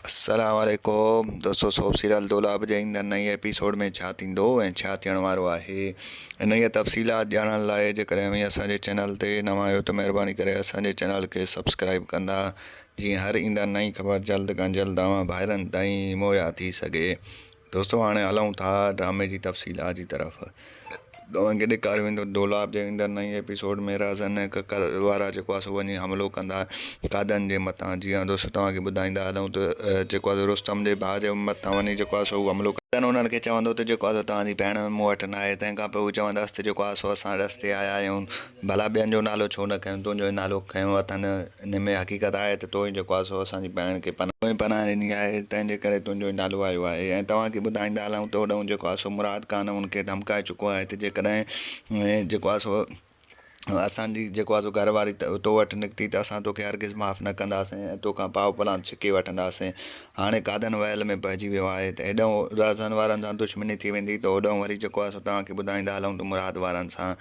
السلام عليڪم دوستو سوپ سيريل دولاب جي ايندڙ نئين ايپيسوڊ ۾ ڇا ٿيندو ۽ ڇا ٿيڻ وارو آهي انهيء تفصيلات ڄاڻڻ لاء جيڪڏهن اوهين اسان جي چينل تي نوان آهيو ته مهرباني ڪري اسان جي چينل کي سبسڪرائب ڪندا جيئن هر ايندڙ نئين خبر جلد کان جلد اوهان ڀائرن تائين مهيا ٿي سگهي دوستو هاڻي هلون ٿا ڊرامي جي تفصيلات جي طرف توهان کي ڏيکاريو ويندو دولاب جي ايندڙ نئين ايپيسوڊ ۾ رازن ۽ ڪڪر وارا جيڪو آهي سو وڃي حملو ڪندا قادن جي مٿان جي ها دوستو توهان کي ٻڌائيندا هلون ته جيڪو آهي رستم جي ڀاء جي مٿان وڃي جيڪو آهي سو حملو ڪندن انهن کي چوندو ته جيڪو آهي سو توهان جي ڀيڻ مون وٽ ناهي تنهن کان پوء هو چوندس ته جيڪو آهي سو اسان رستي آيا آهيون ڀلا ٻين جو نالو ڇو نه کنيو تنهنجو ئي نالو کنيو اٿن ان ۾ حقيقت آهي ته تو ئي جيڪو آهي سو اسان جي ڀيڻ کي پناهه ڏني آهي تنهن جي ڪري تنهنجو ئي نالو آيو آهي ۽ توهان کي ٻڌائيندا هلون ته هوڏانهن جيڪو آهي سو مراد خان ان کي ڌمڪائي چڪو آهي ته جيڪڏهن جيڪو آهي سو اسان جي جيڪو آهي سو گهر واري تو وٽ نڪتي ته اسان توکي هرگز معاف نه ڪنداسين ۽ توکان پاء پلان ڇڪي وٺنداسين هاڻي قادن ويل ۾ پئجي ويو آهي ته هيڏانهن رازن وارن سان دشمني ٿي ويندي ته هوڏانهن وري جيڪو آهي سو توهان کي ٻڌائيندا هلون ته مراد وارن سان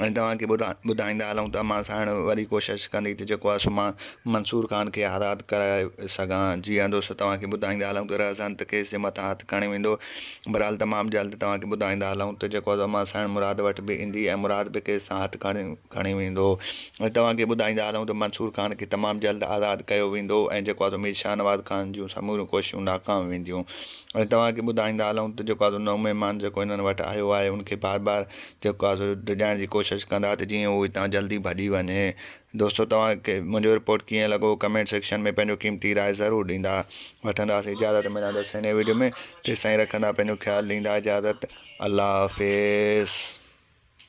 ۽ توهان کي ٻڌائيندا هلون ته امان سائڻ وري ڪوشش ڪندي ته جيڪو آهي سو مان منصور خان کي آزاد ڪرائي سگهان جي ها دوستو توهان کي ٻڌائيندا هلون ته رازن ته ڪيس جي مٿان هٿ کڻي ويندو بهرحال تمام جلد توهان کي ٻڌائيندا هلون ته جيڪو آهي سو امان سائڻ مراد وٽ به ايندي ۽ مراد به ڪيس سان هٿ کڻي کڻي ويندو ۽ توهان کي ٻڌائيندا هلون ته منصور خان کي تمام جلد آزاد ڪيو ويندو ۽ جيڪو آهي سو مير شاهنواز خان جون سموريون ڪوششون ناڪام وينديون ۽ توهان کي ٻڌائيندا هلون ته جيڪو آهي سو نئون مهمان جيڪو هنن وٽ آيو آهي ان کي بار بار جيڪو آهي سو ڊڄائڻ جي ڪوشش ڪندا ته جيئن هو هتان جلدي ڀڄي وڃي دوستو توهان کي منهنجو رپورٽ ڪيئن لڳو ڪمينٽ سيڪشن ۾ پنهنجو قيمتي راء ضرور ڏيندا وٺنداسين اجازت ملنداسين نئين ويڊيو ۾ تيستائين رکندا پنهنجو خيال ڏيندا اجازت الله حافظ.